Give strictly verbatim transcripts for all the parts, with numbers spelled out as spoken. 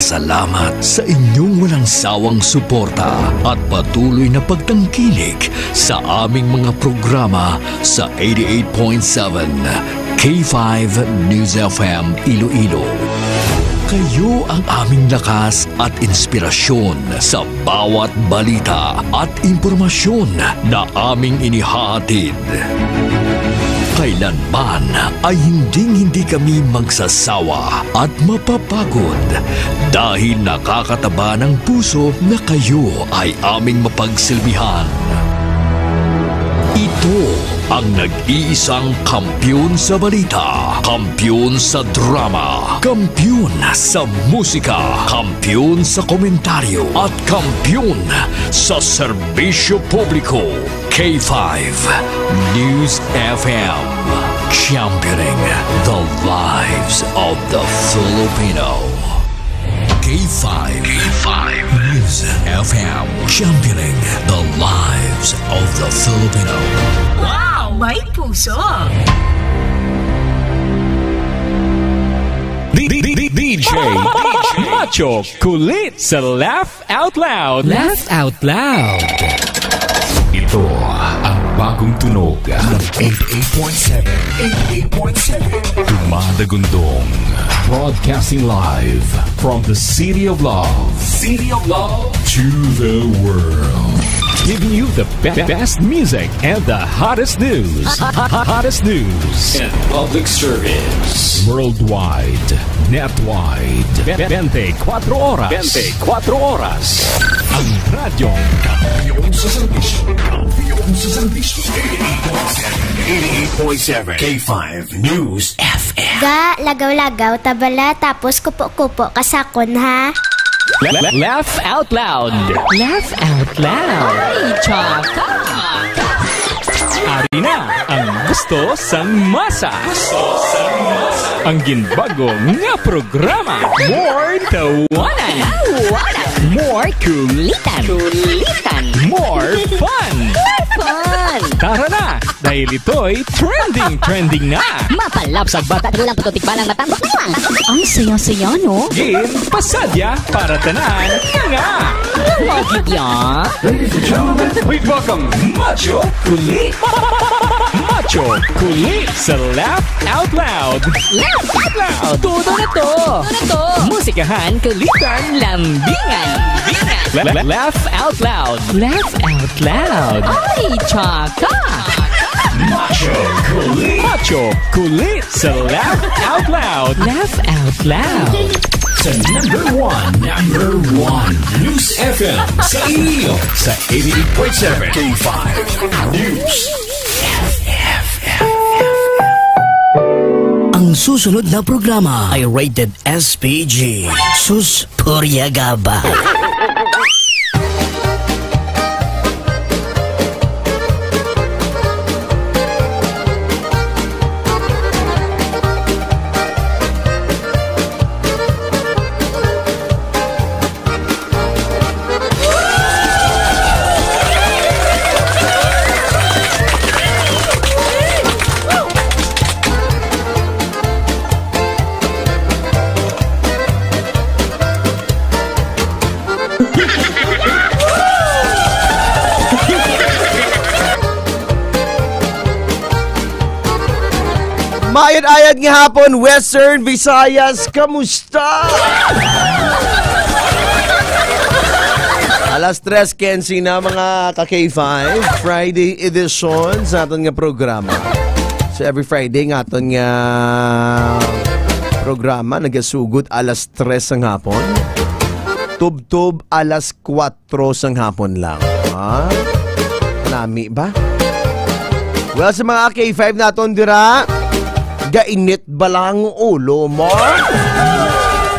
Salamat sa inyong walang sawang suporta at patuloy na pagtangkilik sa aming mga programa sa eighty-eight point seven K five News F M Iloilo. Kayo ang aming lakas at inspirasyon sa bawat balita at impormasyon na aming inihahatid. Kailanman ay hinding-hindi kami magsasawa at mapapagod dahil nakakataba ng puso na kayo ay aming mapagsilbihan. Ito ang nag-iisang kampiyon sa balita, kampiyon sa drama, kampiyon sa musika, kampiyon sa komentaryo, at kampiyon sa serbisyo publiko. K five News F M, championing the lives of the Filipino. K five, K five News F M, championing the lives of the Filipino. Wow! May puso! D-, D-, D-, D J Macho Kulit sa Laugh Out Loud. Laugh Out Loud. Ito ang bagong tunog ng eighty-eight point seven, eighty-eight point seven Dumadagundong. Broadcasting live from the City of Love. City of Love to the world. Giving you the be- best music and the hottest news. Hottest news. And public service. Worldwide. Netwide. Be- bente kuwatro oras. Bente kuwatro oras. Ang radyong kampiyon sa serbisyo. Kampiyon sa serbisyo. Eighty-eight point seven. Eighty-eight point seven K five News F M. Ga, lagaw-lagaw, tabala, tapos kupo-kupo, kasakon, ha? La- la- Laugh out loud. Laugh out loud. Ay, tsaka. Ari na ang gusto sang masa. Gusto sang masa. Ang ginbago nga programa. More tawanan. Tawanan. More kulitan. Kulitan. More fun. More fun. Tara na, dahil ito'y trending, trending na. Mapalapsag bata, dali lang, tututik pa lang, matambok na lang. Ang saya-saya, no? Game, pasadya, para tanan, nga nga. Lagi yan. Ladies and gentlemen, please welcome Macho Kulit. Macho Kulit sa Laugh Out Loud. Laugh Out Loud. Todo na to. Todo na to. Musikahan, kulitan, lambingan. La- la- Laugh Out Loud. Laugh Out Loud. Ay, tsaka. Macho Kulit. Macho Kulit sa Laugh Out Loud. Laugh Out Loud. Sa number one, number one News F M sa Iloilo, sa eighty-eight point seven K five News F M. Ang susunod na programa ay rated S P G. Sus, purya gaba. Maayong ayad nga hapon, Western Visayas. Kamusta? Alas tres quince na, mga ka K five, Friday edition sa aton nga programa. So, every Friday nga aton nga programa nagasugod alas tres sang hapon. Tubtob alas kwatro sang hapon lang. Ha? Nami ba? Well, sa mga K five naton dira, gainit ba lang ang ulo mo?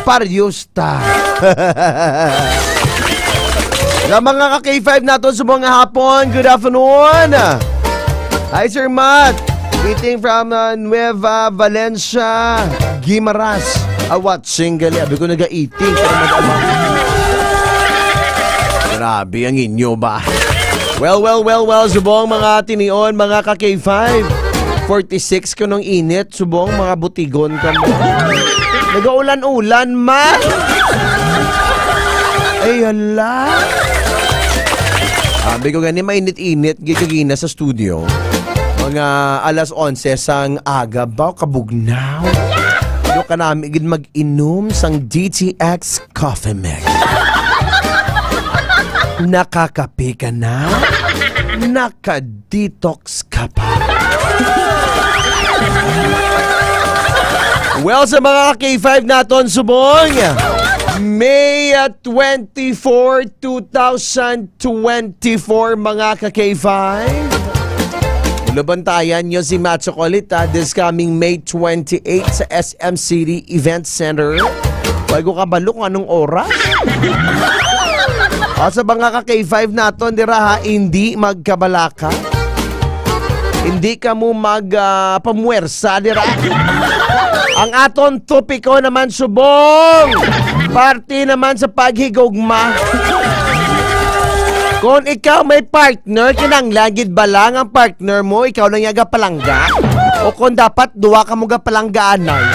Paryos ta. Sa mga ka K five naton subong nga hapon, good afternoon. Hi, Sir Matt. Greeting from, uh, Nueva Valencia, Guimaras. Ah, watching gali. Abi ko naga-eating. Pero mag-, grabe ang inyo ba? Well, well, well, well. Subong mga tinion, mga ka K five. Forty-six ko nung init. Subong mga butigon ka mo. Nagaulan-ulan man. Ala. Sabi ko gani, mainit-init gid kagina sa studio. Mga alas onse sang aga ba, kabugnaw. Ano ka nami gid mag-inom sang D T X Coffee Mix? Nakakape ka na? Naka-detox ka pa? Well, sa mga K five naton subong, May, ah, twenty-four, two thousand twenty-four, mga ka K five. Lubantayan nyo si Macho Colita this coming May twenty-eight sa S M City Event Center. Wala ko kabalo kung anong oras. O, sa mga ka K five naton dira, ha, hindi magkabalaka. Hindi kamo mag, ah, pamwersa dira. Ang aton topiko naman subong, parte naman sa paghigugma. Kung ikaw may partner, kinahanglan gid ba lang ang partner mo, ikaw lang iya gapalangga? O kung dapat duha kamo gapalanggaanay?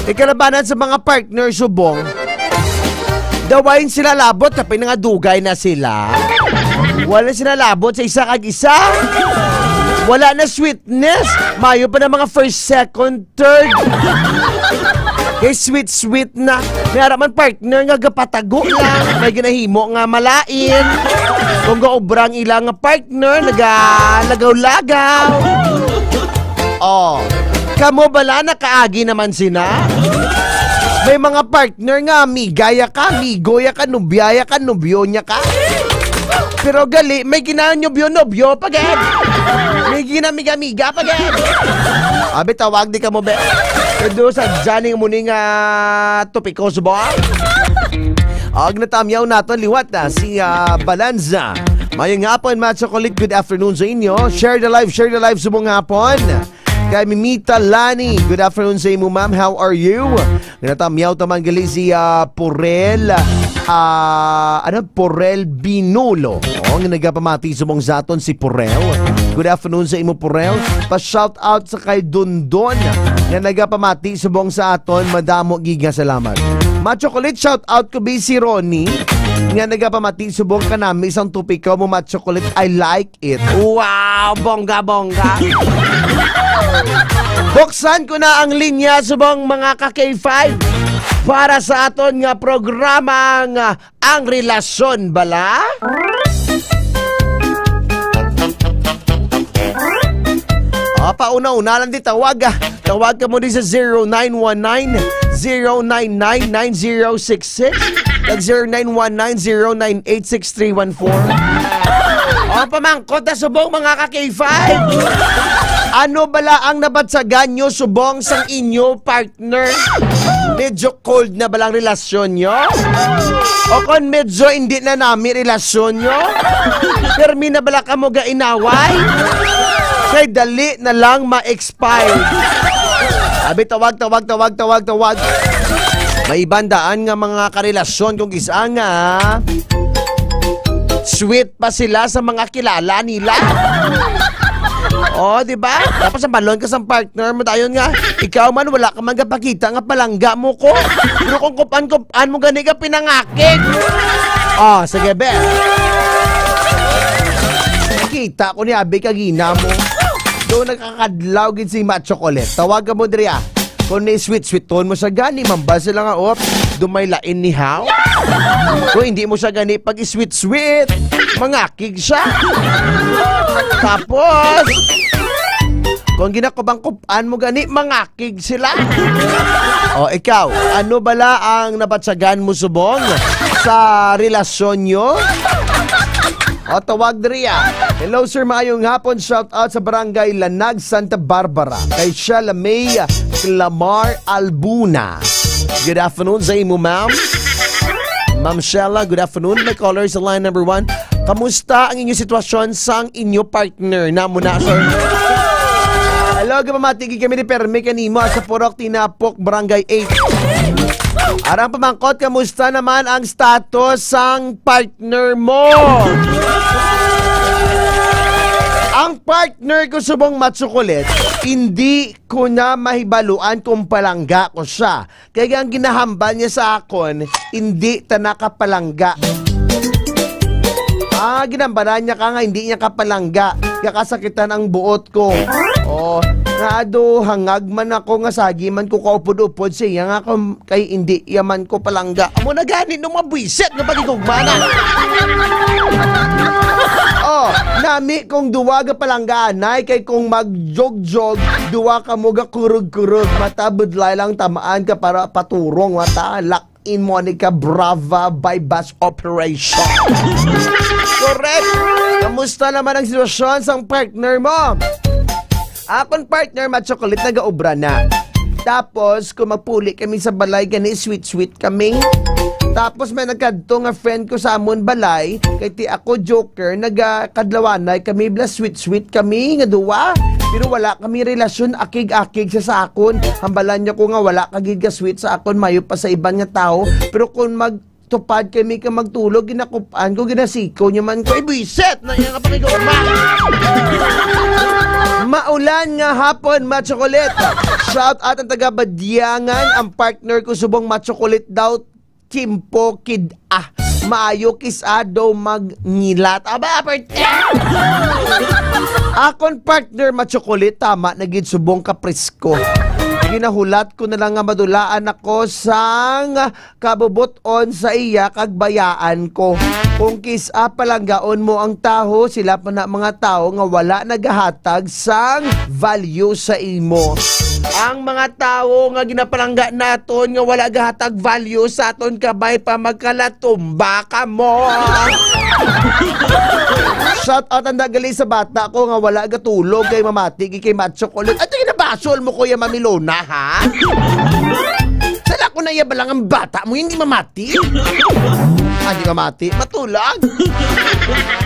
Ikalabanan sa mga partner subong, dawain sila labot, kapag nangadugay na sila. Wala sila labot sa isa kag isa. Wala na sweetness. Mayo pa na mga first, second, third. Kay sweet-sweet na. May ara man partner nga gapatago lang. May ginahimo nga malain. Kung gaobra ang ilang partner, nagalagaw-lagaw. Oh, kamo bala nakaagi naman sina? May mga partner nga amiga ya ka, amigo ya ka, nobya ya ka, nobyo niya ka. Pero gali, may ginanobyo-nobyo pa gid. May ginamiga-miga pa gid. Abi, tawag di kamo, be. Pero sa janing muni nga topiko, subong. Og natamyaw naton liwat na si, ah, Balanza. Mayong hapon, Macho Colita. Good afternoon sa inyo. Share the live, share the live subong hapon. Kay Mimita Lani, good afternoon sa imo, ma'am. How are you? Natamyaw taman gali si, ah, Porel, ah, ano, Porel Binulo. O, nga nagapamati subong sa aton si Porel. Good afternoon sa imo, Porel. Pa-shout out sa kay Dondon nga nagapamati subong sa aton. Madamo gid nga salamat. Macho Colita, shout out ko bi si Ronnie nga nagapamati subong kanami sang topiko mo, Macho Colita. I like it. Wow, bongga-bongga. Buksan ko na ang linya subong, mga ka K five, para sa aton nga programang, ah, Ang Relasyon Bala. Ah, pauna-una lang di tawag, ah. Tawag ka mo di sa zero nine one nine, zero nine nine, nine zero six six, kag zero nine one nine, zero nine eight six three one four. O, pamangkot na subong, mga ka K five. Ano bala ang nabatsagan nyo subong sang inyo partner? Medyo cold na bala ang relasyon nyo? O kon medyo hindi na nami relasyon nyo? Permi na bala kamo gainaway? Kay dali na lang ma-expire. Abi, tawag, tawag, tawag, tawag, tawag. May iban daan nga mga karelasyon kung kis-a nga sweet pa sila sa mga kilala nila. O, di ba? Tapos ang balon ka sa partner mo, dayon nga, ikaw man, wala ka man gapakita nga palangga mo ko. Pero kung kupan-kupan mo, gani ka pinangakig. O, sige, be. Kita ko ni abi kagina mo. Do, nakakadlaw gid si Macho Colita. Tawag ka mo, Dria. Kung ni sweet-sweeton mo siya gani, mamba sila nga, op, dumay lain ni haw. Kung hindi mo siya gani pag-sweet-sweet, mangakig siya. Tapos, kung ginakubang-kuban mo gani, mangakig sila. O, ikaw, ano bala ang nabatsagan mo subong sa relasyon nyo? O, tawag diri, ah. Hello, sir. Maayong hapon. Shout out sa Barangay Lanag, Santa Barbara. Kay Shella May Clamar Albuna. Good afternoon sa imo, ma'am. Ma'am Shella, good afternoon. May caller sa line number one. Kamusta ang inyo sitwasyon sang inyo partner? Namo na, sir. Hello, gapamati gid kami ni Permi kanimo sa Purok Tinapok, Barangay eight. Arang pamangkot, kamusta naman ang status sang partner mo? Ang partner ko subong, Macho Colita, hindi ko na mahibaluan kung palangga ko siya. Kaya ang ginahambal niya sa akon, hindi ta nakapalangga. Ah, ginambaran niya ka nga hindi niya ka palangga. Kaya kasakitan ang buot ko. Oh, nga ado, hangag man ako nga sagi man ko kaupod-upod sa iya nga kam-, kay hindi iya man ko palangga. Amo na gani nung mabwisit nga pagigugma na. Oh, nami kong duwa nga palangga, anay, kay kung magjogjog, duwa ka mo ga kurog-kurog, mata budlay lang tamaan ka para paturong, mata lak in Monica Brava by bus operation. Correct! Kamusta naman ang sitwasyon sang partner mo? Akon partner, ma-chocolate, nagaobra na. Tapos, kung magpuli kami sa balay, gani sweet-sweet kami. Tapos, may nagkadto nga friend ko sa amon balay, kay ti ako joker, nagakadlawanay kami, bla sweet-sweet kami nga duwa. Pero wala kami relasyon, akig-akig siya sa akon. Hambalan niya ko nga wala ka gid ka sweet sa akon, mayo pa sa iban nga tawo. Pero kung magtupad kami ka magtulog, ginakup-an ko, ginasiko niya man ko. Ay, buwisit na iya nga pakigugma. Maulan nga hapon, ma-chocolate. Shout out ang taga Badiangan, ang partner ko subong ma-chocolate daw. Timpo kid, ah, maayo kis-a daw magngilat. Aba, apart. Akon partner, ma-chocolate, tama na gid subong ka presko. Ginahulat ko na lang nga madulaan ako sang kabubot-on sa iya kag bayaan ko. Kung kis-a palanggaon mo ang tawo, sila pa na mga tawo nga wala nagahatag sang value sa imo. Ang mga tawo nga ginapalangga naton nga wala gahatag value sa aton, kabay pa magkalatumba ka mo. Shout out ang dagali sa bata ko nga wala gatulog kay mamati gid kay ma-chocolate. Ato ginabasol mo, Kuya Mamilona, ha? Sala ko na iya balang ang bata mo, hindi mamati. Ah, di mamati. Matulog.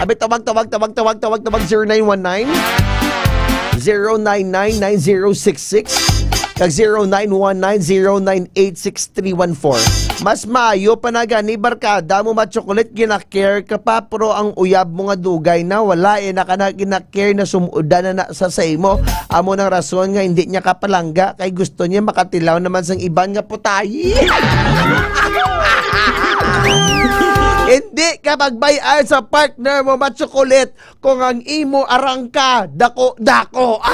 Abi, tawag, tawag, tawag, tawag, tawag, tawag, zero nine one nine, zero nine nine nine zero six six, kag zero nine one nine zero nine eight six three one four. Mas maayo pa na gani, barkada mo, ma-chocolate, gina-care ka pa, pero ang uyab mo nga dugay na, wala eh, naka na gina-care na sumudan na, na sa, sa imo. Amo nang rason nga hindi niya kapalangga, kay gusto niya makatilaw naman sang iban nga putayi. Hindi ka magbayad sa partner mo, ma-chocolate, kung ang imo arangka, dako-dako.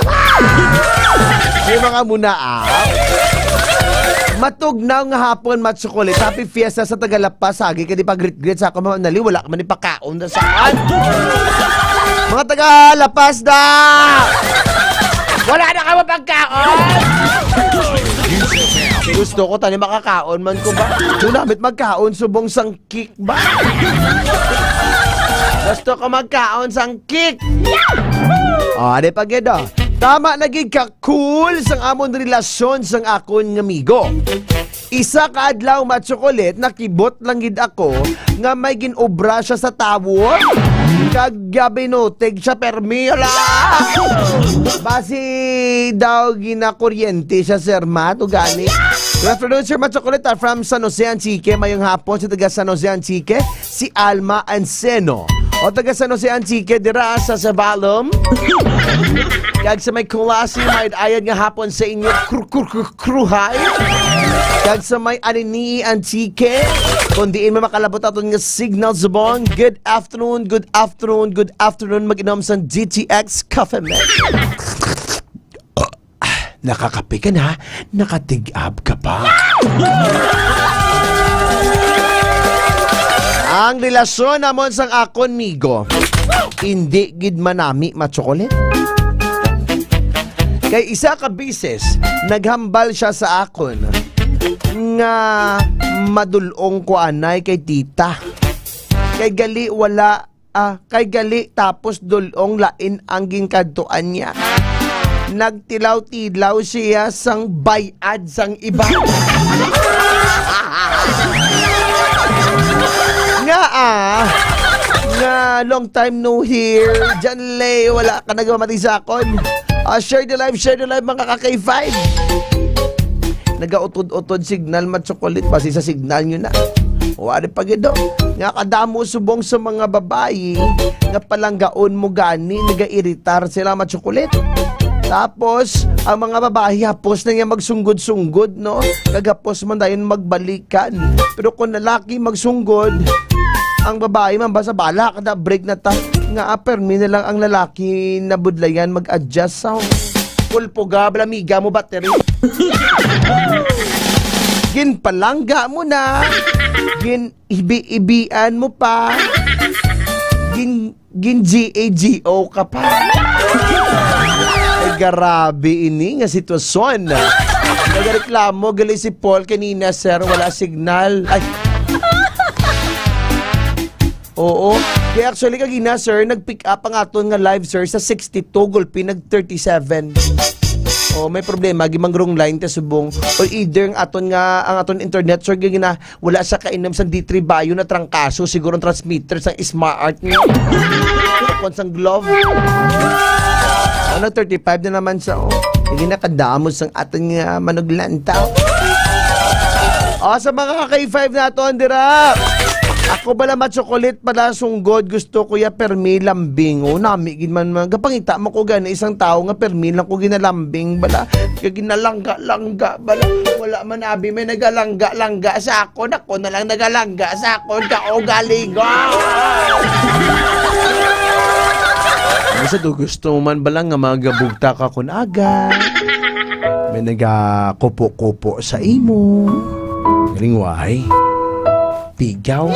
May mga muna, ah. Matugnaw nga hapon, ma-chocolate. Happy Fiesta sa taga La Paz. Agi ka di pag-greet-greet sa ako, mga nali, wala ka man ipakaon na saan. Mga taga La Paz da! Wala na ka mapagkaon! Gusto ko, tani makakaon man ko ba? Gunamit magkaon, subong sang cake ba? Gusto ko magkaon sang cake. Oh, ade pa gid, oh. Tama na gid ka cool sang amon relasyon sang akon nga amigo. Isa ka adlaw, ma-chocolate, nakibot lang gid ako nga may gin-obra siya sa tower. Kag gabinutig siya permi, ala. Basi daw ginakuryente siya, sir, ma, to gani. Good afternoon, sir, ma-chocolate, ah, from San Jose, Antique. Mayong hapon sa taga San Jose, Antique, si Alma Anseno. O taga San Jose, Antique, dira sa Savalom. Kag sa may Culasi, may ayad nga hapon sa inyo, kru-, kru-, kru-, kruhay. Kag sa may Anini, Antique, kung diin man makalabot aton nga signal, subong, good afternoon, good afternoon, good afternoon, mag-inom sa G T X Coffee Mix. Nakakape ka na, nakatig-ab ka pa. Ang relasyon namon sang akon migo, hindi gid manami, ma-chocolate. Kay isa ka bisis, naghambal siya sa akon nga madulong ko anay kay tita. Kay gali wala Ah, kay gali tapos dul-ong lain ang ginkadtuan niya. Nagtilaw-tilaw siya sang bay-ad sang iba. Nga, ah, nga long time no hear. Jan Lay, wala ka nagmamati sa akon. Ah, share the live, share the live, mga ka-K five. Nagautod-utod signal, ma-chocolate, basi sa signal nyo na. Wari pa gid, oh. Nga kadamo subong sa mga babayi nga palanggaon mo gani, nagairitar sila, ma-chocolate. Tapos, ang mga babayi, hapos na niya magsunggod-sunggod, no? Kagapos man dayon magbalikan. Pero kung lalaki magsunggod, Ang babae man, basta bala ka na, break na ta. Nga, ah, permi na lang ang lalaki na budlayan mag-adjust sa pulpo ga, bala, miga mo battery. Ginpalangga mo na. Gin-ibi-ibian mo pa. Gin, gin-G A G O ka pa. Ay, grabe ini nga sitwasyon. Nagareklamo gali si Paul kanina, sir, wala signal. Ay. Oo. Kaya actually, kagina, sir, nag-pick up ang aton nga live, sir, sa sixty-two, gulpi nag thirty-seven. Oh, may problema, gimang wrong line ta subong. Or either ang aton nga, ang aton internet, sir, gina, wala sa kainom sang D three Bayo na trangkaso, siguro ang transmitter sang smart nga. Kung sang glove. Ano, thirty-five na naman sa, oh. Hindi na kadamo sang aton nga manuglantaw. Oh, sa mga ka-K five naton dira. Ako bala, ma-chocolate pala, sunggod, gusto ko ya permi lambing. Oh, nami gid man, man. Gapangita mo ko gani isang tawo nga permi lang ko ginalambing bala. Kay ginalangga-langga bala. Wala man abi may nagalangga-langga sa akon. Ako na lang nagalangga sa akon. Kaugalingon. Ano sa to, gusto mo man bala nga magabugta ka kun aga? May nagakupo-kupo sa imo. Galing, why? Pigaw.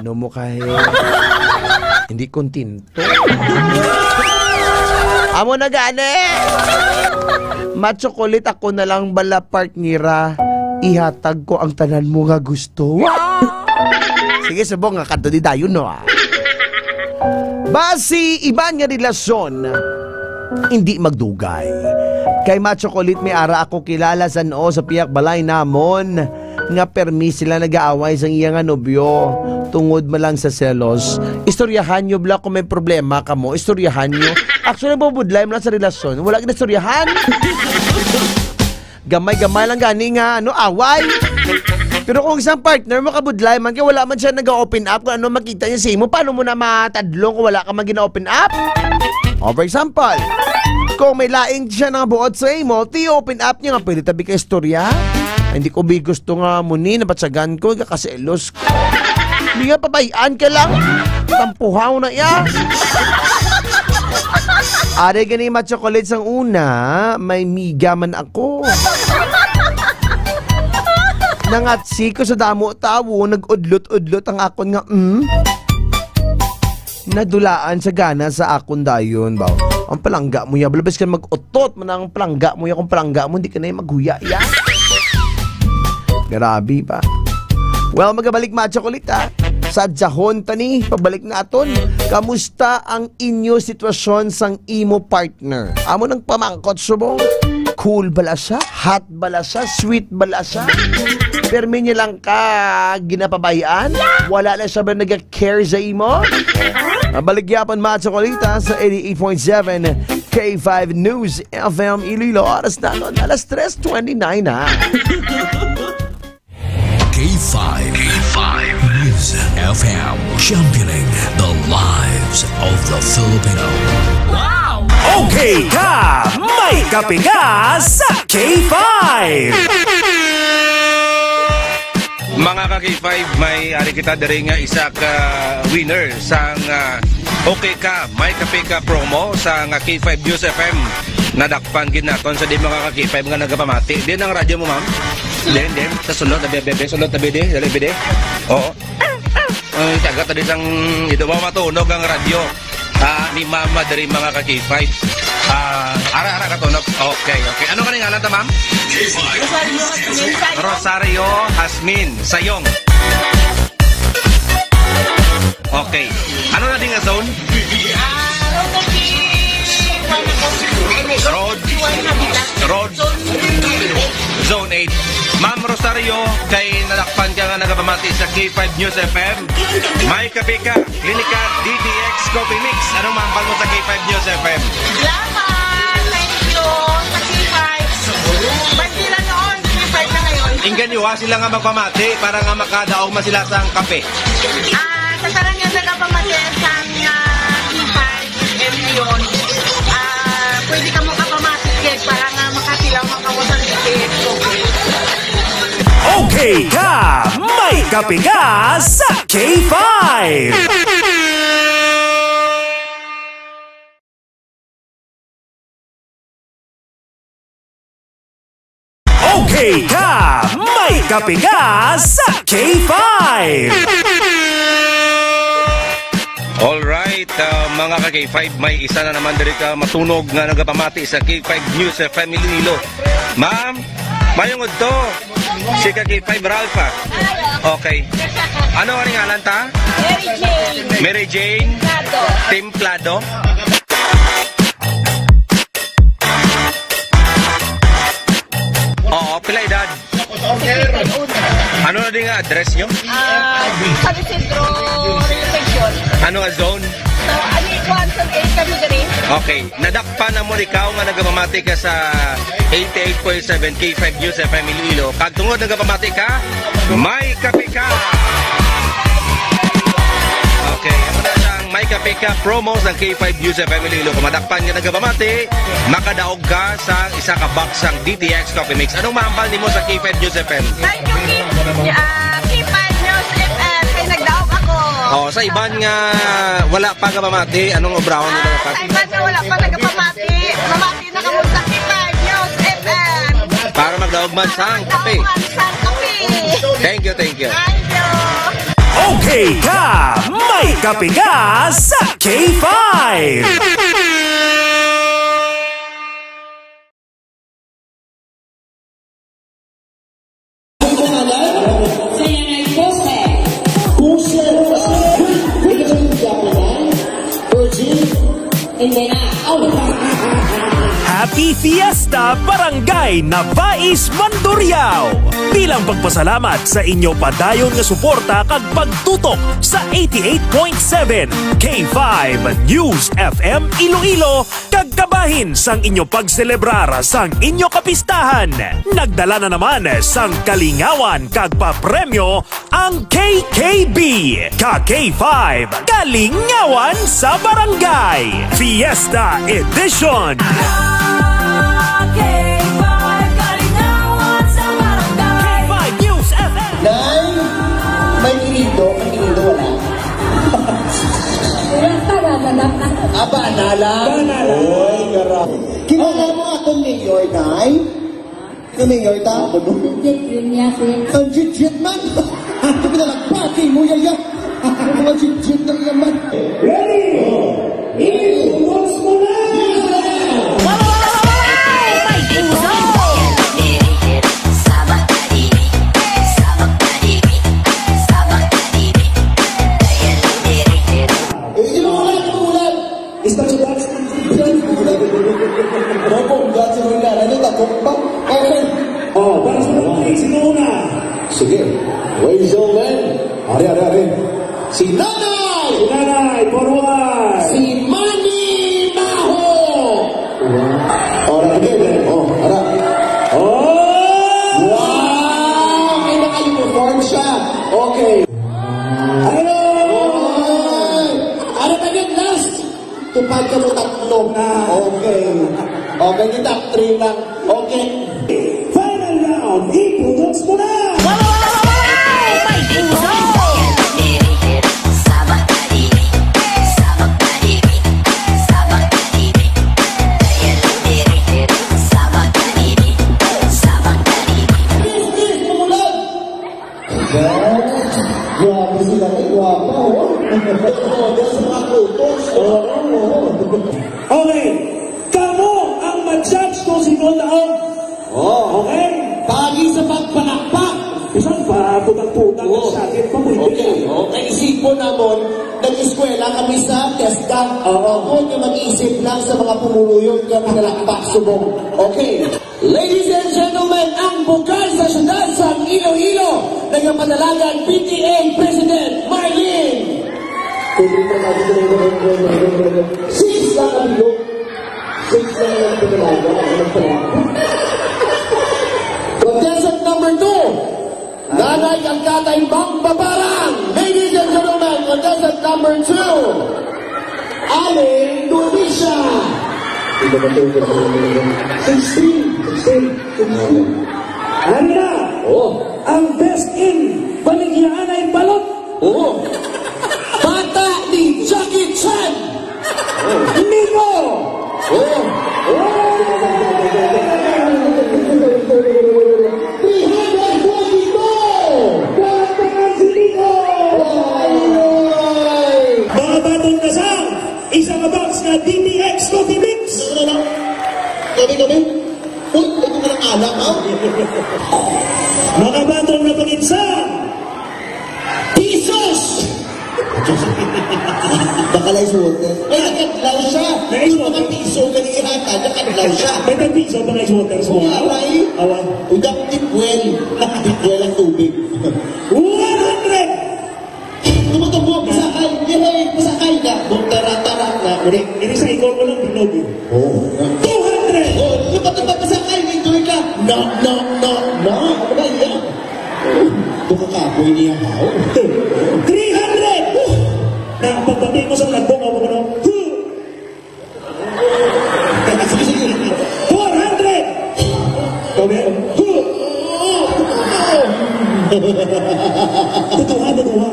Ano mo kay hindi kontento? Amo na gani. Ma-chocolate, ako na lang bala, partnera. Ihatag ko ang tanan mo nga gusto. Wow! Sige, subong nga kadto di dayon, no, ah. Basi, iban nga relasyon, hindi magdugay. Kay ma-chocolate, may ara ako kilala san-o sa pihak balay namon nga permi sila nag-aaway sang iya nga nobyo tungod man lang sa selos. Istoryahan nyo bala kung may problema kamo. Istoryahan nyo. Actually, bubudlay mo lang sa relasyon. Wala ginastoryahan. Gamay-gamay lang gani nga, ano, away. Pero kung isang partner mo, kabudlay man, kay wala man siya nag-open up kung ano makita niya sa imo, paano mo na matadlong kung wala ka man gina-open up? O, for example, kung may laing siya nga buot sa imo, ti open up niya nga pwede tabi ka istorya. Ay, hindi ko bi gusto nga muni, nabatsagan ko, kakaselos ko. Hindi nga, pabayaan ka lang. Tampuhaw na iya. Ari gani, ma-chocolate, sang una, may miga man ako. Nangatsi ko sa damo tawo, nag-udlot-udlot ang akon nga, mm? Nadulaan sa gana sa akon dayon, ba? Ang palangga mo ya, balabas ka mag-utot man ang palangga mo ya, kung palangga mo, hindi ka na yung maghuya ya. Grabe ba? Well, magabalik, ma-chocolate, ha? Sa jahon tani, pabalik naton. Kamusta ang inyo sitwasyon sang imo partner? Amo nang pamangkot subong. Cool bala siya? Hot bala siya? Sweet bala siya? Permi niya lang ka ginapabayaan? Wala na siya ba nag-care sa imo? Ang balik gyapon, ma-chocolate, sa eighty-eight point seven K five News F M Iloilo. Oras naton, alas tres twenty-nine na. K five. K five News F M, championing the lives of the Filipino. Wow! Okay ka, may kape ka sa K five. Mga ka K five, may ari kita diri nga isa ka winner sang, ah, Okay Ka, May Kape Ka promo sang K five News F M. Nadakpan gid naton sa di mga ka K five nga nagapamati. Din ang radyo mo, ma'am? Din, din. Sa sulod, tabi, tabi, sulod, tabi, di. Dali, bidi. Oo. Ang taga ta di sang, ito ba matunog ang radyo? Ah, ni Mama diri, mga ka K five. Ah, ara, ara, katunog. Okay, okay. Ano ka ngalan ta, ma'am? Rosario Hasmin Sayong. Rosario Hasmin Sayong. Okay. Ano na din nga zone? Ah, Road Road Zone eight. Ma'am Rosario, kay nadakpan ka nga nagapamati sa K five News F M. May kape ka, Clinica D T X Coffee Mix. Anong mahambal mo sa K five News F M? Salamat! Thank you sa K five. Bandila noon, K five na ngayon. Inggan nyo, ha, sila nga magpamati para nga makadaog man sila sa kape. Ah, sa tanan nga nagapamati sa, ah, K five, M Leon, ah, pwede ka mo kapamati, kaya para nga makatilaw, makawasan, okay. Okay ka, may Kape ka sa K five! Okay ka, may kape ka sa K five! Alright, ah, mga ka K five, may isa na naman diri ka matunog nga nagapamati sa K five News F M Iloilo. Ma'am, mayong udto. Si ka K five Ralph, ah. Okay. Ano ang ngalan ta? Mary Jane. Mary Jane. Templado. Templado. Oo, pila edad? Ano na din nga address nyo? Ah, San Isidro Reception. Ano nga zone? So, ani, kuwan, sa eight kami diri. Okay. Nadakpan na mo ikaw nga nagapamati ka sa eighty-eight point seven K five News F M Iloilo. Kag tungod nagapamati ka, may kape ka. Okay, amo na ang may kape ka promo sa K five News F M Iloilo. Kung madakpan nga nagapamati, makadaog ka sa isa ka box sang D T X Coffee Mix. Anong mahambal nimo sa K five News F M? Thank you, K-, ah, K five News F M. Kay nagdaog ako. Oh, sa iban nga wala pa nga mamati, anong obrahon nila? Ah, sa iban nga wala pa nagapamati, mamati na kamo sa K five News F M. Para magdaog man sang kape. Magdaog man sang kape. Thank you, thank you. Thank you. Okay ka, may kape ka sa K five. Ang pangalan? Sa iyang ay Jose. Jose. Virgin. Hindi na. Oh. Happy Fiesta, Barangay Nabais, Mandurriao! Bilang pagpasalamat sa inyo padayon nga suporta kag pagtutok sa eighty-eight point seven K five News F M Iloilo, kag kabahin sang inyo pagselebrar sang inyo kapistahan. Nagdala na naman sang kalingawan kag papremyo ang K K B, ka K five, Kalingawan sa Barangay, Fiesta Edition. K five, Kalingawan sa Barangay. K five News F M. Nay, may kinindo, may kinindo, wala. Wala pa, naganap na. Ah, bana lang? Bana lang. Oy, gara-, kilala mo akong mayor, Nay? Sino mayor ta? Ako, no? Jit, yun niya, si Ang jit-jit man! Ito pinalagpati mo, yaya! Mga jit-jit na naman! Ready? Ibuhos mo na! Eh, inuulan, inuulan! Isang sulat. Mabongga si Roy Nanay, no? Takot pa. Okay. Oh, para sa mga sino una? Sige. Ladies and gentlemen. Ari, ari, ari. Si Nanay! Si Nanay, forward! Si Manny Maho! Oh, ara, okay, okay. Oh, ara. Oh! Wow! May naka-uniform siya. Okay. Hello! Oy! Ano tayo last? Tupad ka mo tatlo. Ah. Okay. Okay, kita three lang. Okay. Final round, iputos mo na! Wala, wala, wala, wala! May puso! Please, please, tumulan! Grabe sila, may gwapa, oh. Model sa mga photos. Oo, oo. Okay. Kamo ang ma-judge kung sino daog. Oh. Okay? Pagi sa pagpalakpak. Bisan pa, putang-putang Oo. Sa akin, pa pwede. Okay, okay. Isipon namon, nag-eskwela kami sa TESDA. Oo. Ako nga mag-isip lang sa mga pumuluyon nga pinalakpak subong. Okay. Ladies and gentlemen, ang bukal sa siyudad sa Iloilo, nagapadalagan P T A President Marlene. Six lang ang bilog. Six lang ang padalagan. Ang padalagan. Contestant number two, Nanay Angkatay Magbabarang. Ladies and gentlemen, contestant number two, Aling Dulisa. Sixteen. Sixteen. Sixteen. Ano na? Oh. Ang best in Baligyaanay balot. Oo. Bata ni Jackie Chan. Oh. Nino. Oh. Oh. Three hundred forty-two. Bata si Nino. Ay, ay. Mga batong kasang, isa ka box nga D T X Coffee Mix. Kami, kami. Uy, ito ka ng alak, ha? Mga batong na pangitsa. Pisos! Baka lang ice water. Ay, nakadlaw siya. Naka-ice water. Yung mga piso, ganyan yata, nakadlaw siya. May tag-piso, baka ice water sa Oo, mga. Aray. Awan. Uy, dapat deep well. Deep well ang tubig. One hundred! Tumutubo, pasakay. Yay, pasakay na. Bung tara-tara na. Uri. Ini sa ikon mo lang, bilog, eh. Oh. Two hundred! Oh, lupa-lupa, pasakay. Enjoy ka. No, no, no, no. Ano ba yan? Baka kapoy niya, how? Three hundred! Na, pagbati mo sa nagbo, ako, ano? Huh! Four hundred! Kami, huh! Totoo, totoo.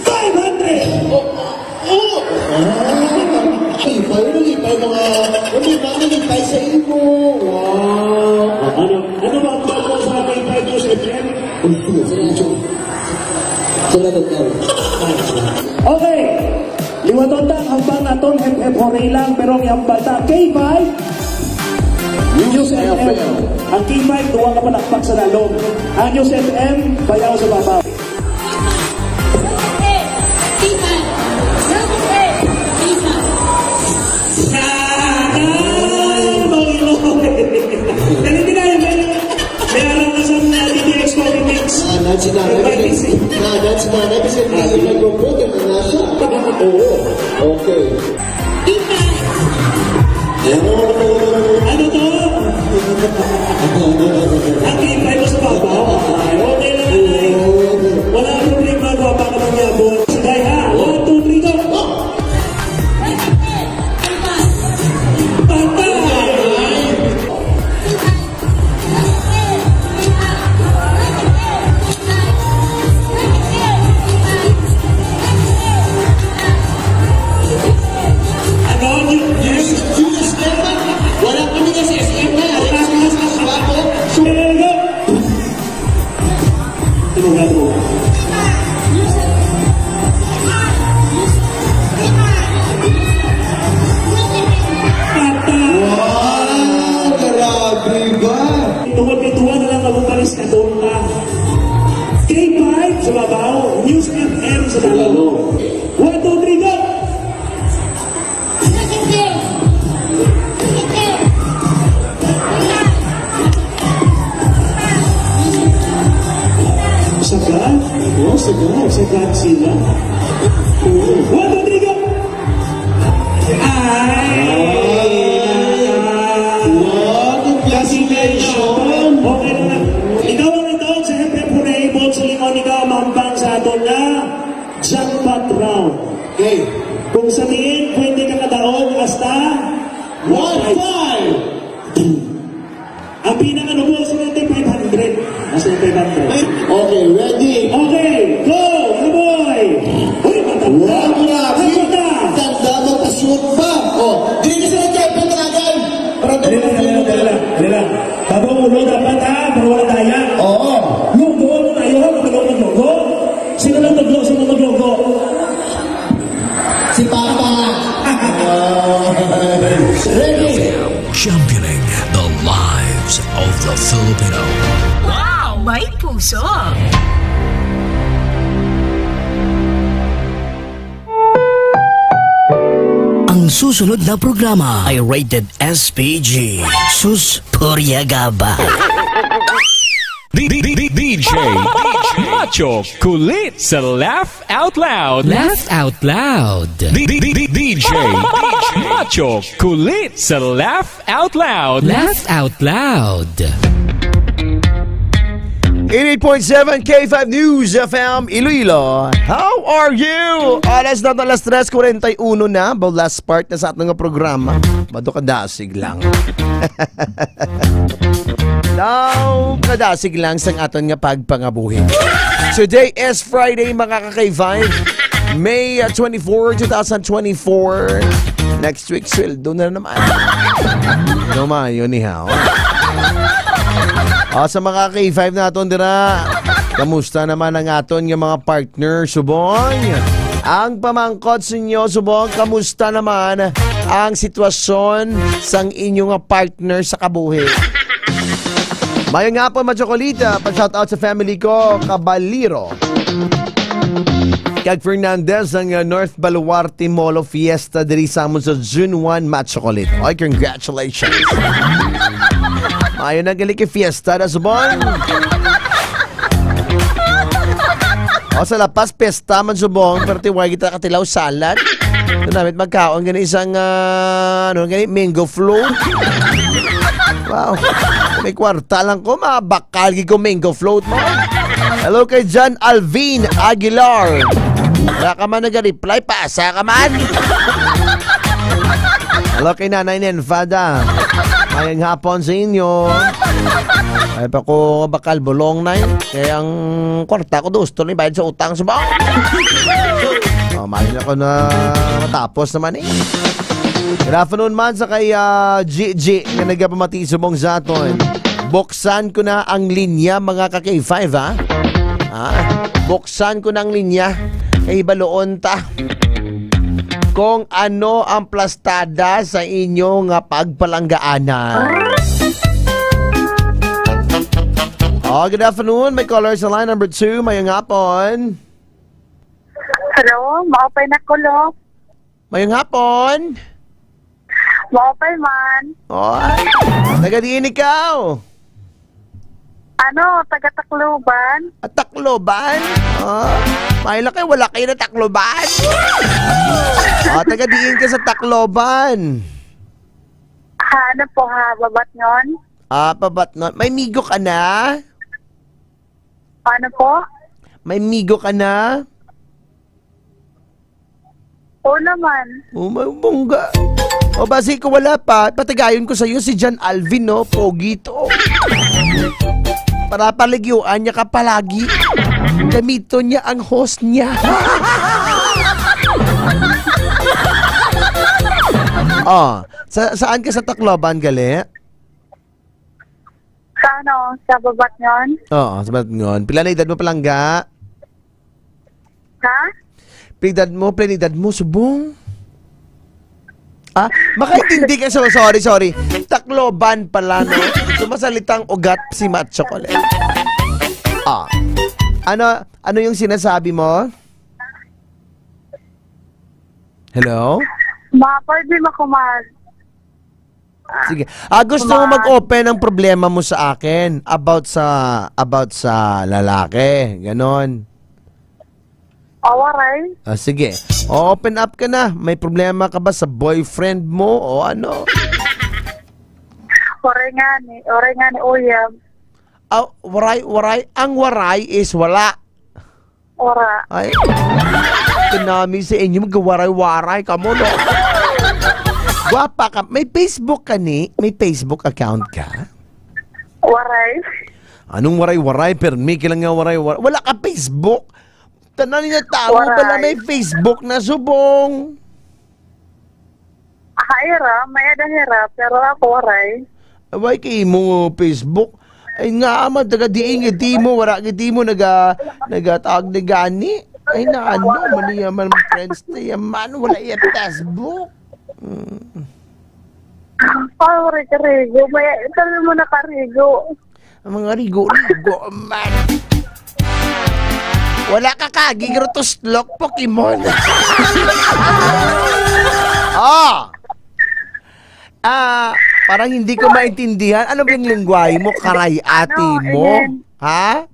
Five hundred! Ay, paano ni, pa mga, ano ba, ano ni, pa sa imo? Wow! Ano, ano ba ang bago sa ating five years F M? Salamat, Carl. Okay. Liwaton ta ang hambal naton, hep, hep, hooray lang, pero ang hambal ta, K five, News F M. Ang K five, duwa ka palakpak sa lalom. Ang News F M, bayaw sa babaw. Ay, Panginoon. Dali, dali, dali. May alam na sa mga D T X Coffee Mix. Ah, na si nanay. May kasi, na, na si nanay kasi may microphone, yung mga siya. Oo. Okay. Ano to? Ang K five mo sa babaw. Ay, okay lang, ay. Wala ang problema, gwapa ka mangyabot. Sige, ha? One, two, three, go. Patay! Ano? Yes, yes, yes. Wala kami na sa S M na. Wala kami sa Suapo. Suapo. Tulungan mo. Patay! Wow! Grabe ba? Tungod kay duha na lang kabukalis ka, tonta. K five sa babaw, News F M sa lalom. One, two, three, go! Sagad? Oh, sagad. Sagad sila. One, two, three, go! Ay! Wow! Congratulations! Okay na. Ikaw ang ito sa F F Hooray, Bones, lingon ikaw, mambang sa aton nga jackpot round. Okay. Kung sa diin, pwede ka kadaog hasta one five. Ang pinakanubo sa natin, five hundred. Hasta five hundred. Okay, ready? Okay, go! Ano, boy? Uy, matanda! Wow, grabe! Matanda! Tanda, magpa-shoot pa! Oh, dili ka sa nagkaipan talagan! Para Dali lang, dali lang, dali lang, dali lang. Bago ang ulo, dapat, ha? Para wala daya. Oo. Lugo, ano tayo, ha? Kapag ako maglugo? Sino lang maglugo? Sino maglugo? Si Papa. Ready? Championing the lives of the Filipino. Wow! May puso! Ang susunod na programa ay rated S P G. Sus, purya gaba. D- D- D- D J Macho Kulit sa Laugh Out Loud. Laugh Out Loud. D- D- D- D J Macho Kulit sa Laugh Out Loud. Laugh Out Loud. Eighty-eight point seven K five News F M Iloilo. How are you? Alas na, alas tres kuwarenta y uno na. Ba, last part na sa aton nga programa. Bato ka dasig lang. Daw kadasig lang sang aton nga pagpangabuhi. Today is Friday, mga ka-K five. May, uh, twenty-four, two thousand twenty-four. Next week, sweldo na naman. No, mayo ni haw. O, sa mga K five naton dira, kamusta naman ang aton nga mga partner subong? Ang pamangkot sa inyo subong, kamusta naman ang sitwasyon sang inyo nga partner sa kabuhi? Mayong hapon, Machocolita. Pa-shout out sa family ko, Kabaliro. Kag Fernandez ang, uh, North Baluarte Molo Fiesta diri sa amon sa June one, Machocolita. Oy, congratulations. Mayo na gali kay fiesta na subong. O, sa La Paz, pesta man subong, pero tiway kita katilaw salad. Namit magkaon gani isang, ah, ano gani, mango float. Wow. May kwarta lang ko, mabakal gid ko mango float mo. Hello kay John Alvin Aguilar. Wala ka man nag-reply, pasa ka man. Hello kay Nanay Nenfada. Mayang hapon sa inyo. Ay pa ko bakal bulong na yun. Kaya ang kwarta ko gusto ni bayad sa utang sa ba? Oh, mayroon ako na matapos naman eh. Good afternoon man sa kay, ah, Gigi nga nagapamati subong sa aton. Buksan ko na ang linya, mga ka-K five, ha? Ha? Buksan ko na ang linya. Kay baloon ta kung ano ang plastada sa inyo nga pagpalanggaanan. Oh, good afternoon. May caller sa line number two. Mayang hapon. Hello, maupay na kulo. Mayang hapon. Maupay man. Oh, taga diin ikaw? Ano, taga Tacloban? At Tacloban? Oh, may lang kayo, wala kayo na Tacloban? Oh, taga diin ka sa Tacloban? Ha, ano po ha, Babatngon? Ah, Babatngon. May migo ka na? Ano po? May migo ka na? Oo naman. Oh, may bongga. O, basi ko wala pa, patagayon ko sa'yo si John Alvin, no? Pogi to. Para palagyuan niya ka palagi. Gamiton niya ang host niya. Oh, sa, saan ka sa Tacloban, gali? Sa ano? Sa Babatngon? Oo, sa Babatngon. Pila na edad mo, palangga? Ha? Pila edad mo, pila edad mo, subong? Ah, makaintindi ka. So, sorry, sorry. Tacloban pala, no? Sumasalitang ugat si Macho Colette. Ah. Ano, ano yung sinasabi mo? Hello? Ma, pwede makumal. Sige. Ah, gusto mo mag-open ang problema mo sa akin about sa, about sa lalaki, ganon? Ah, waray. Ah, sige. O, open up ka na. May problema ka ba sa boyfriend mo o ano? Waray nga ni, waray nga ni uyab. Ah, waray, waray. Ang waray is wala. Ora. Ay, kanami sa inyo, magwaray-waray ka mo, no? Gwapa ka. May Facebook ka ni? May Facebook account ka? Waray. Anong waray-waray? Permi ka lang nga waray-waray. Wala ka Facebook? Tanan nga tao pala may Facebook na subong. Haira, may ada hira, pero ako waray. Away kay imo Facebook. Ay nga, ama, taga diin gid mo, wala gid mo naga, nagatawag na gani. Ay na, ano, man niya man friends na yan, man, wala iya Facebook. Hmm. Ah, waray ka rigo. May, sabi mo na karigo. Ang mga rigo-rigo, man. Wala ka kagi, pero tuslok, Pokemon. Oh! Ah, parang hindi ko maintindihan. Ano ba yung lingwahe mo? Karay ate Ano, mo? Eden? Ha?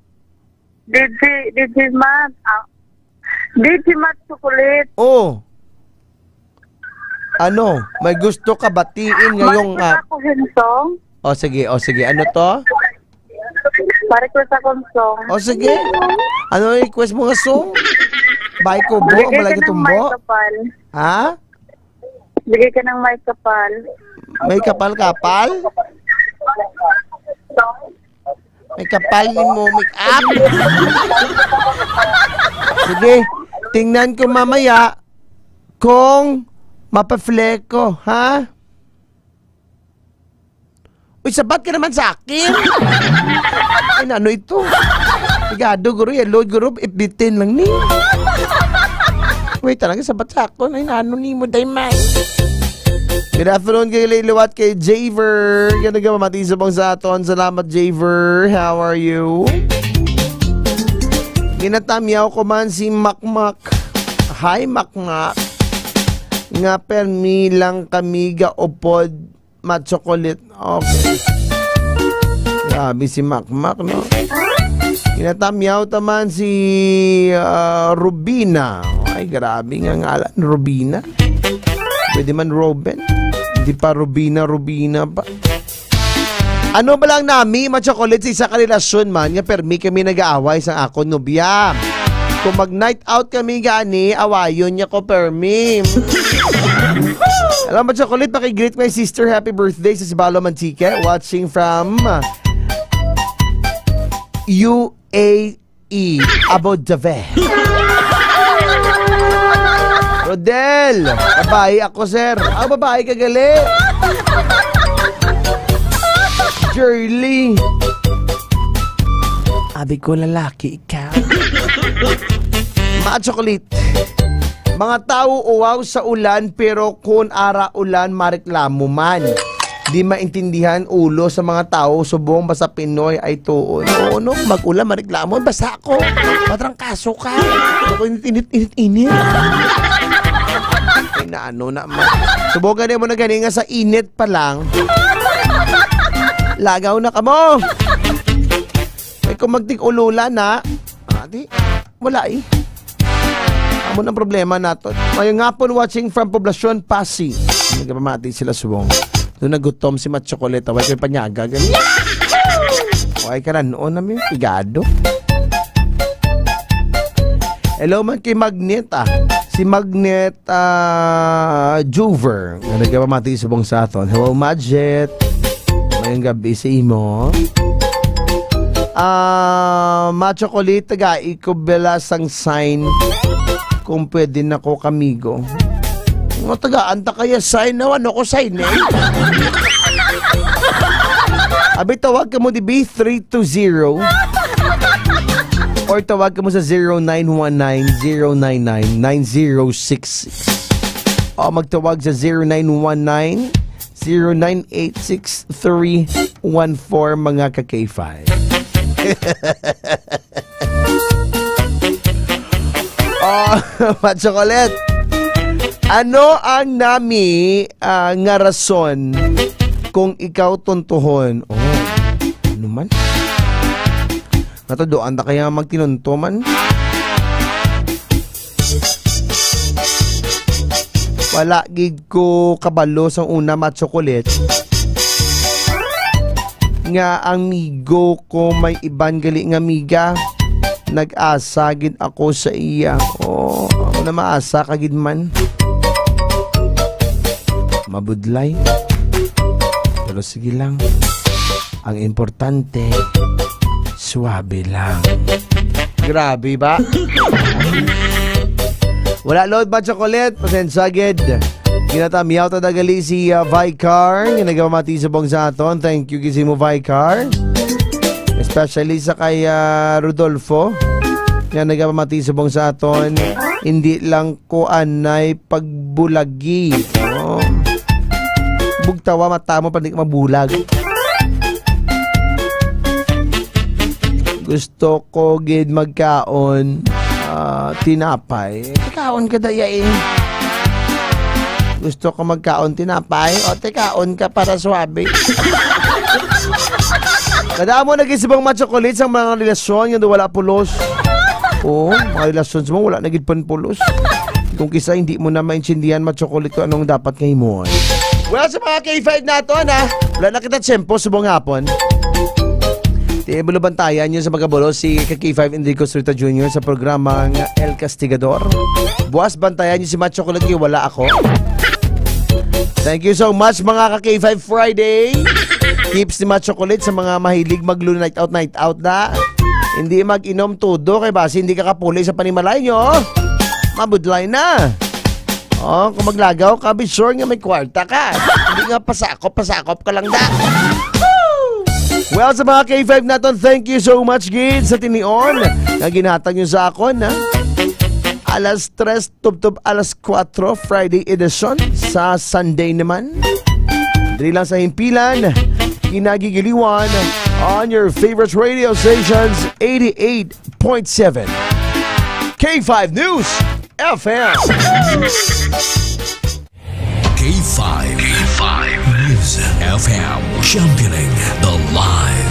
Digi, Digimat. Ah, Digimat chocolate. Oh. Ano? May gusto ka batiin ngayong, Maricel ah, ako, Hensong. Oh, sige, oh, sige. Ano to? Maricel sa Konsong. Oh, sige. Ano yung request mo nga song? Bay Kubo, Bigay ka Balay ng Kutumbo? May Kapal. Ha? Bigay ka ng may kapal. May kapal-kapal? May kapal ni mo, make up. Sige, tingnan ko mamaya kung mapaflare ko, ha? Uy, sabat ka naman sa akin. Ay, ano ito? Sigado, guro, yellow, guro, ipitin lang ni. Wait, talaga, sabat sa akon. Ay, nano ni mo, day, man? Good afternoon kay Lay Liwat, kay Javer. Yan ang gamati subong sa aton. Salamat, Javer. How are you? Ginatamyaw ko man si Makmak. Hi, Makmak. Nga permi lang kami gaupod, ma-chocolate. Okay. Grabe si Makmak, no? Ginatamyaw taman si, ah, Rubina. Ay, grabe nga ngalan, Rubina. Pwede man Robin. Hindi pa Rubina, Rubina pa. Ano ba lang nami, ma-chocolate, sa isa ka relasyon man nga permi kami nag-aaway sa akon nobya? Kung mag-night out kami gani, awayon niya ko permi. Alam mo, chocolate, paki-greet my sister, happy birthday sa Sibalo, Mantique, watching from U A E, Abu Dhabi. Rodel, babae ako, sir. Ah, babae ka gali. Shirley. Abi ko, lalaki ka. Mga chocolate. Mga tao uwaw sa ulan, pero kun ara ulan, mareklamo man. Di maintindihan ulo sa mga tao, subong basta Pinoy ay tuon. Oo, no? Mag-ulan, mareklamo. Basa ako. Patrangkaso ka. Ako init, init, init, init. Ay, naano na mo. Subukan mo na gani nga sa init pa lang. Lagaw na ka mo. Ay, kung magtig-ululan na, ah, di, wala eh. Amo nang problema naton. Mayong hapon, watching from Poblacion, Passi. Nagpamati sila subong. Doon nagutom si Mat Chocolate, way ko'y panyaga. Gani. Way ka na noon na may pigado. Hello man kay Magnet, ah. Si Magnet, ah, Juver. Nga nagpamati subong sa aton. Hello, Magnet. Mayong gabi sa imo. Ah, ma-chocolate, tagai ko bala sang sign kung pwede na ko kamigo. Nga tagaan ta kaya sign na ano ko sign eh. Abi, tawag ka mo di B three two zero or tawag ka mo sa zero nine one nine, zero nine nine, nine zero six six. O magtawag sa zero nine one nine, zero nine eight six three one four, mga ka-K five. Oh, Machocolate. Ano ang nami, ah, nga rason kung ikaw tuntuhon? Oh, ano man? Natuduan ta kaya magtinunto man? Wala gid ko kabalo sa una, Machocolate, nga ang migo ko may iban gali nga miga. Nag-asa gid ako sa iya. Oh, ako na maasa ka gid man. Mabudlay. Pero sige lang. Ang importante, suwabe lang. Grabe ba? Wala load ba, Chocolate? Pasensya gid. Ginatamyaw ta dagali si, ah, Vicar, nga nagpamati subong sa aton. Thank you, gid sa imo, Vicar. Especially sa kay, ah, Rodolfo, nga nagpamati subong sa aton. Hindi lang ko anay pagbulagi. Oh. Bugtawa mata mo, pa di ka mabulag. Gusto ko gid magkaon, ah, tinapay. Kaon ka daya eh. Gusto ko magkaon tinapay o tikaon ka para swabe. Kadamo na gid subong, Machocolate, sa mga relasyon nga wala pulos. Oo, mga relasyon subong wala na gid pan pulos. Kung kisa hindi mo na maintindihan, Machocolate, kung anong dapat nga himuon. Well, sa mga K five nato, na wala na kita tiyempo subong hapon. Tibulo bantayan niyo sa mga bulos si ka K five Enrico Surita Junior sa programang El Castigador. Buwas bantayan niyo si Machocolate, kay wala ako. Thank you so much, mga ka K five Friday. Tips ni Ma Chocolate sa mga mahilig mag-Luna night out, night out na. Hindi mag-inom todo kay basi hindi ka kapuli sa panimalay nyo. Mabudlay na. Oh, kung maglagaw ka, be sure nga may kwarta ka. Hindi nga pasakop, pasakop ka lang da. Well, sa mga K five naton, thank you so much, gid, sa tinion nga ginhatag nyo sa akon, ha? Alas tres tubtob alas kuwatro, Friday edition, sa Sunday naman. Diri lang sa Himpilan, kinagigiliwan on your favorite radio stations, eighty-eight point seven K five News F M. K five. K five News F M, championing the live.